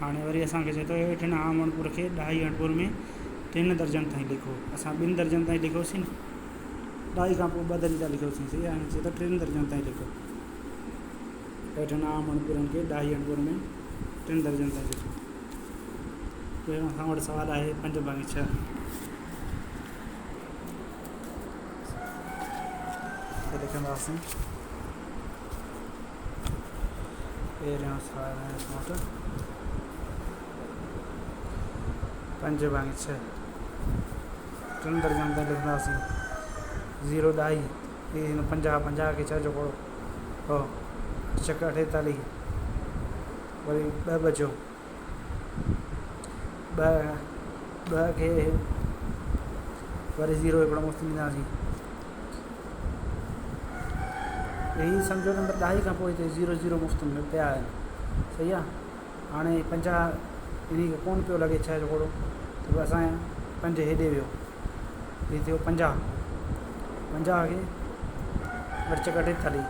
هاڻي وري اسان کي چئي ٿو هيٺين عام اڻپور کي ڏهائي اڻپور ۾ ٽن درجن تائين لکو. اسان ٻن درجن تائين لکيوسين نه، ڏهائي کان پوء ٻه درجا لکيوسين، صحيح آهي. هاڻي چئي ٿو ٽن درجن تائين لکو. هيٺين عام اڻپورن کي ڏهائي اڻپور ۾ ٽن درجن تائين لکو. پهريون اسان وٽ سوال آهي پنج ڀاڱي ڇهه. لکنداسين پهريون سوال آهي اسان وٽ پنج ڀاڱي ڇهه. ٽن درجن تائين لکنداسين زيرو ڏهائي هي ٿيندو پنجاهه، پنجاهه کي ڇهه جو ڪوڙو هو ڇڪ اٺيتاليهه، وري ٻه بچيو ٻه، ٻه کي وري زيرو هڪڙو مفت ڏينداسين. هي سمجهو ته ڏهائي کان پوء هتي زيرو زيرو مفت ۾ پيا آهن، صحيح آهي. هاڻي پنجاهه انهي کي ڪونه پيو لڳي ڇهه جو ڪوڙو، ته پوء اسان پنج هيڏي ويو، هي ٿيو پنجاهه، پنجاهه کي وري چڪ اٺيتاليهه،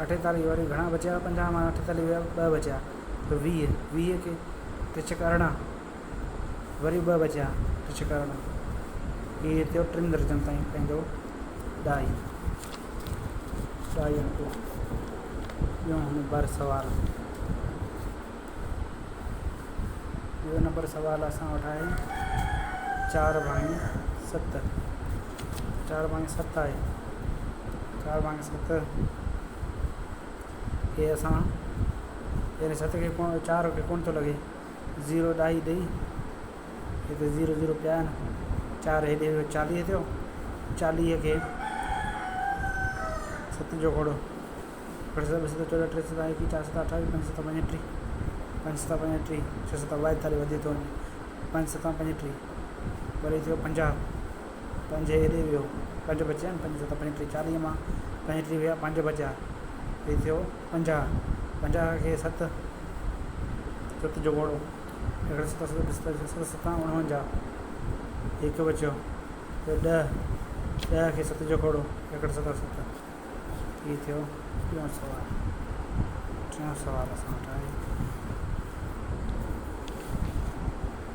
اٺيتاليهه وري گهڻا بچيا پنجاهه مان اٺيتاليهه ويا ٻه بچيا، ته ويهه، ويهه کي ٽي ڇڪ ارڙهن، وري ٻه بچيا ٽي ڇڪ ارڙهن، هي ٿيو ٽن درجن تائين پنهنجو ڏهائي، ڏهائي انڪو. ٻيو نمبر سوال، ٻيو نمبر سوال اسان وٽ آهي چار ڀاڱي ست، چار ڀاڱي ست آهي، چار ڀاڱي ست کي اسان پهرين ست کي ڪو چار کي ڪونه ٿو لڳي، زيرو ڏهائي ڏئي هتي زيرو زيرو پيا آهن، چار هيڏي ويو چاليهه ٿيو، چاليهه کي ست جو گهوڙو اٺ ست ٻه ست چوڏهن ٽي ست ايڪيهه چار ست اٺاويهه پنج ست پنجٽيهه، پنج ست پنجٽيهه ڇهه ست ٻائيتاليهه وڌي ٿو وڃي، پنج ست پنجٽيهه وري ٿيو پنجاهه، پنج هيڏي ويو پنج بچيا آهن، پنج ست پنجٽيهه چاليهه مان پنجٽيهه ويا پنج بچيا، هي ٿيو پنجاهه، پنجاهه کي ست، ست جو گهوڙو هڪ ست ست ٻه ست ست ست اڻونجاهه، هڪ بچيو ٿيو ڏهه، ڏهه کي ست جو گهوڙو هڪ ست ست، هي ٿيو ٽيون سوال. ٽيون سوال اسان وٽ آهي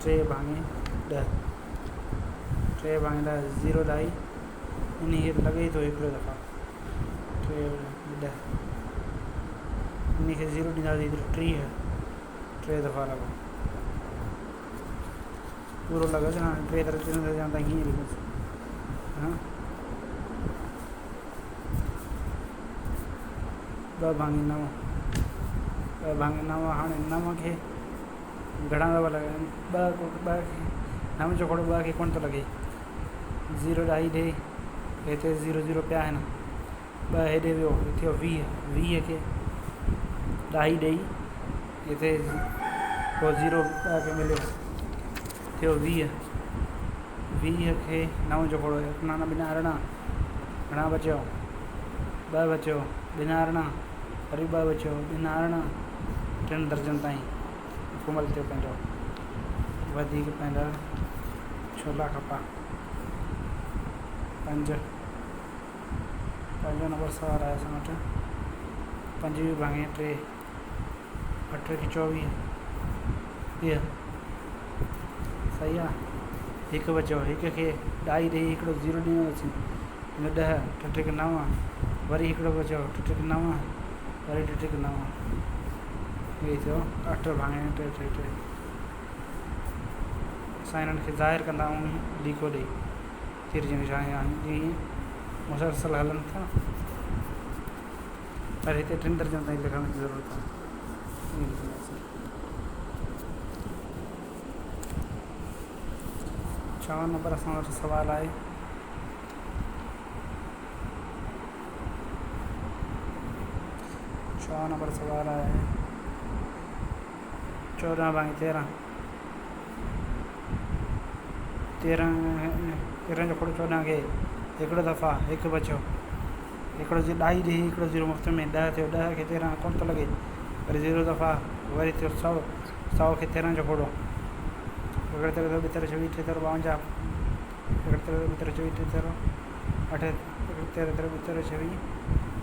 ٽي ڀاڱي ڏهه، ٽي ڀاڱي ڏهه زيرو ڏهائي انهي کي ته لڳي ئي ٿو هڪڙو دفعا ٽي ڏهه انهي کي زيرو ڏينداسين ته ٽيهه، ٽي دفعا لڳو پورو لڳس هاڻي ٽي درجن تائين ڪيئن لکيس ها ٻه ڀاڱي نو، ٻه ڀاڱي نو هاڻي نو کي گهڻا دفعا لڳا آهن ٻه ٻه کي نو جو کوڙو ٻه کي ڪونه ٿو لڳي زيرو ڏهائي ڏي هتي زيرو زيرو پيا آهن ٻه هيڏي ويو هي ٿيو ويهه، ويهه کي ڏهائي ڏئي هتي پوء زيرو ٻه کي مليو ٿيو ويهه، ويهه کي نو جو کوڙو هڪ نانا ٻنا ارڙهن گهڻا بچيو ٻه بچيو ٻنا ارڙهن وري ٻه بچيو ٻنا ارڙهن ٽن درجن تائين مڪمل ٿيو پنهنجو وڌيڪ پنهنجا ڇولا کپا پنج پنجون نمبر سوال آهي اسان وٽ پنجويهه ڀاڱي ٽي اٺ ٽي چوويهه ويهه صحيح آ هڪ بچيو هڪ کي ڏهائي ڏيئي هڪڙو زيرو ڏنو اٿس هن ڏهه ٽي ٽي نو وري هڪڙو بچيو ٽي ٽي نو وري ٽي ٽي نو هي ٿيو اٺ ڀاڱي ٽي ٽي ٽي اسان هنن کي ظاهر ڪندا آهيون ليڪو ڏيئي تير جي نشاني آهن جيئن مسلسل هلن ٿا پر هتي ٽن درجن تائين لکڻ جي ضرورت آهي. ائين لکنداسين. ڇهون نمبر اسان وٽ سوال آهي. ڇهون نمبر سوال آهي چوڏهن ڀاڱي تيرهن. تيرهن تيرهن جو کوڙ چوڏهن کي هڪڙو دفعا هڪ بچيو هڪڙو زيرو ڏهائي ڏيئي هڪڙو زيرو مفت ۾ ڏهه ٿيو ڏهه کي تيرهن ڪونه ٿو لڳي وري زيرو دفعا وري ٿيو سؤ سؤ کي تيرهن جو کوڙو هڪڙو تيرهن ٻه تيرهن ڇويهه ٽي تيرهن ٻاونجاهه هڪڙو تيرهن ٻه تيرهن ڇويهه ٽي تيرهن اٺ هڪڙو تيرهن تيرهن ٻه تيرهن ڇويهه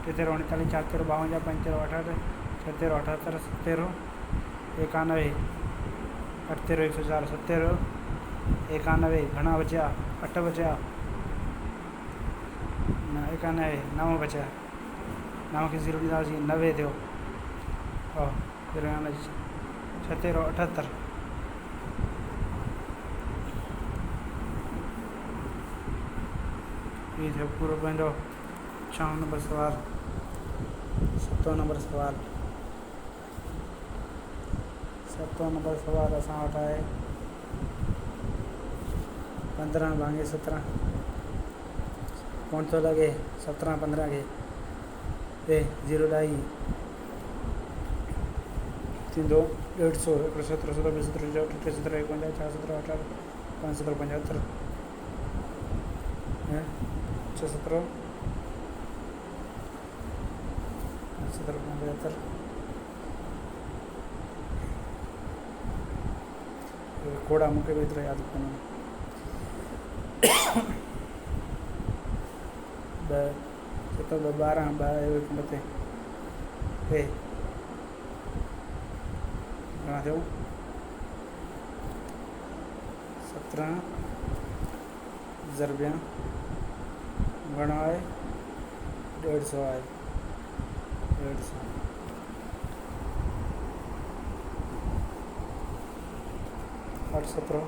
ٽي تيرهن اڻيتاليهه چار تيرهن ٻاونجاهه پنج تيرهن اٺهٺ ڇهه تيرهن اٺهتر ست تيرهن ايڪانوي. اٺ تيرهن هڪ سؤ چار، ست تيرهن ايڪانوي، گهڻا بچيا؟ اٺ بچيا، نه ايڪانوي، نو بچيا، نو کي زيرو ڏينداسين 90 ٿيو، ڇهه تيرهن 78. هي ٿيو پورو پنهنجو ڇهون نمبر سوال. ستون نمبر سوال، ستون نمبر سوال اسان وٽ آهي 15 ڀاڱي 17. ڪونه ٿو لڳي 17 15 کي، ٽي زيرو ڏهائي ٿيندو 150، هڪڙو 17 17 ٻه 17 6 8 ٽي 17 51 4 17 8 8 5 17 75 ۽ 6 17 5 17 75. کوڙا مون کي به ايترو ياد ڪونهي. ٻه ست ٻه 12، ٻه آيو هڪ مٿي، ٽي گهڻا ٿيو؟ 17 ضربيان گهڻو آهي؟ 150 آهي، 150. اٺ 17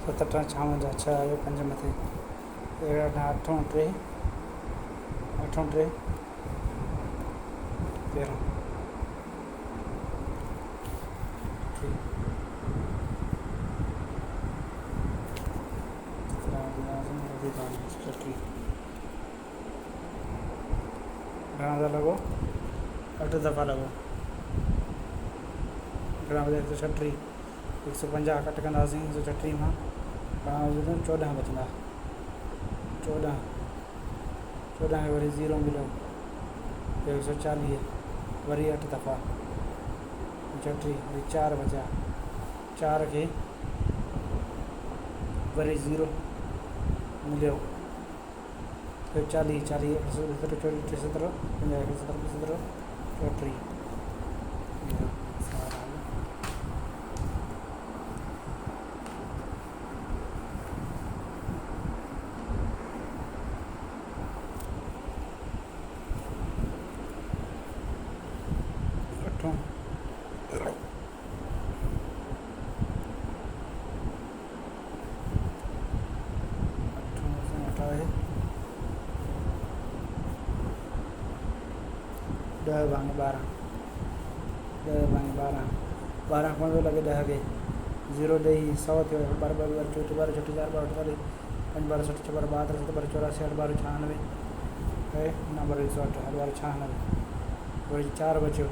ست اٺ 56، ڇهه آيو پنج مٿي، اٺ اٺون ٽي، اٺون ٽي 13. گهڻا ٿا لڳو؟ اٺ دفعا لڳو. گهڻا بجا؟ 136. 150 ڪٽ ڪنداسين 136 مان، گهڻا بچندو؟ 14 بچندا. 14، 14 کي وري زيرو مليو، 140. وري اٺ دفعا 36، وري چار بچيا، چار کي وري زيرو مليو، 40، 40، 117، 24، ٽي 17، 50، هڪ 17، ٻه 17، 34. اٺون اٺون اسان وٽ آهي 10 ڀاڱي 12. 10 ڀاڱي 12، 12 ڪونه ٿو لڳي 10 کي، زيرو ڏيئي 100 ٿيو، هڪ 12، ٻه 12، 4 12، 6 4 12، 48، پنج 12 60، ڇهه 12 72، ست 12 84، اٺ 12 96 ۽ نو 12 108، اٺ 12 96، وري چار بچيو،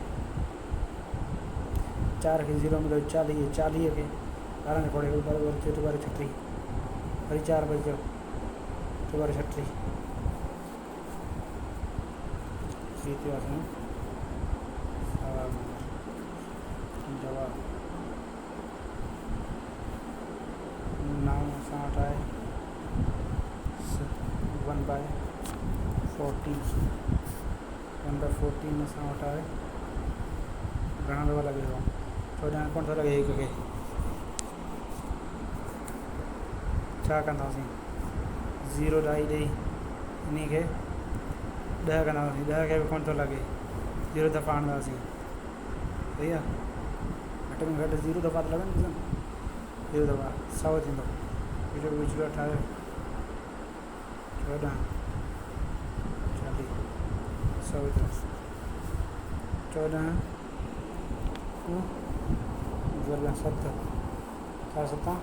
چار کي زيرو مليو، 40، 40 کي 12 جو کوڙي، هڪ 12 12 ٽي 12 36، وري چار بچيو، ٽي 12 36. هي ٿيو اسان سوال نمبر جواب. نو اسان وٽ آهي one by fourteen. One by fourteen اسان وٽ آهي. گهڻا دفعا لڳي ٿو؟ 14 ڪونه ٿو لڳي هڪ کي. ڇا ڪنداسين؟ زيرو ڏهائي ڏيئي انهي کي 10 ڪنداسين، 10 کي به ڪونه ٿو لڳي، زيرو دفعا هڻنداسين. صحيح آهي، گهٽ ۾ گهٽ زيرو دفعا ته لڳن، زيرو دفعا 100 ٿيندو. وچ وچ ٺاهيو، 14 40 100 ٿيو، 14 ضرب ست، چار ستان،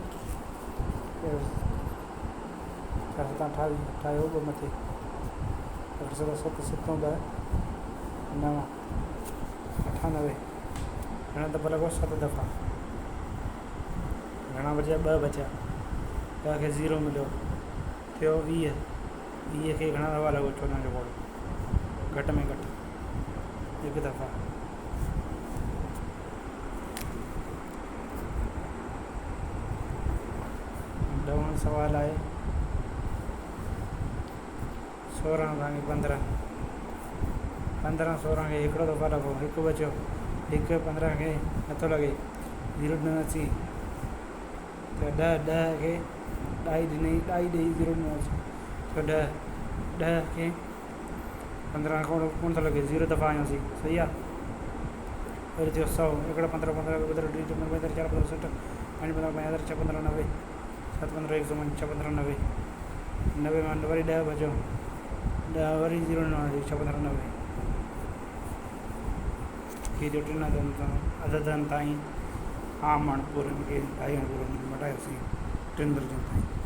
چار ستان 28، اٺايو ٻه مٿي، اٺ ست ست، ستون ٻه نو، 98. گهڻا دفعا لڳو؟ ست دفعا. گهڻا بچيا؟ ٻه بچيا. ڏهه کي زيرو مليو، ٿيو 20. 20 کي گهڻا دفعا لڳو 14 جو کوڙو؟ گهٽ ۾ گهٽ هڪ دفعا. ڏهون سوال آهي 16 ڀاڱي 15. 15 16 کي هڪڙو دفعو لڳو، هڪ بچيو. هڪ 15 کي نٿو لڳي، زيرو ڏنو اچي ٿيو 10. 10 کي ڏهائي ڏني، ڏهائي ڏئي زيرو ڏنو اچي ٿيو 10. 10 کي 15 ڪونه ٿو لڳي، زيرو دفعا آيوسين، صحيح آ. وري ٿيو 100. هڪڙا 15 15 15 30 15 35 4 15 60 5 15 75 6 15 90 7 15 105 6 15 90. 90 مان وري 10 بچيو، 10 وري زيرو ڏنو آهي، 6 15 90 ٿي ٿيو. ٽن عددن تائين عام اڻپورن کي ڍائي اڻپورن ۾ مٽايوسين، ٽن درجن تائين.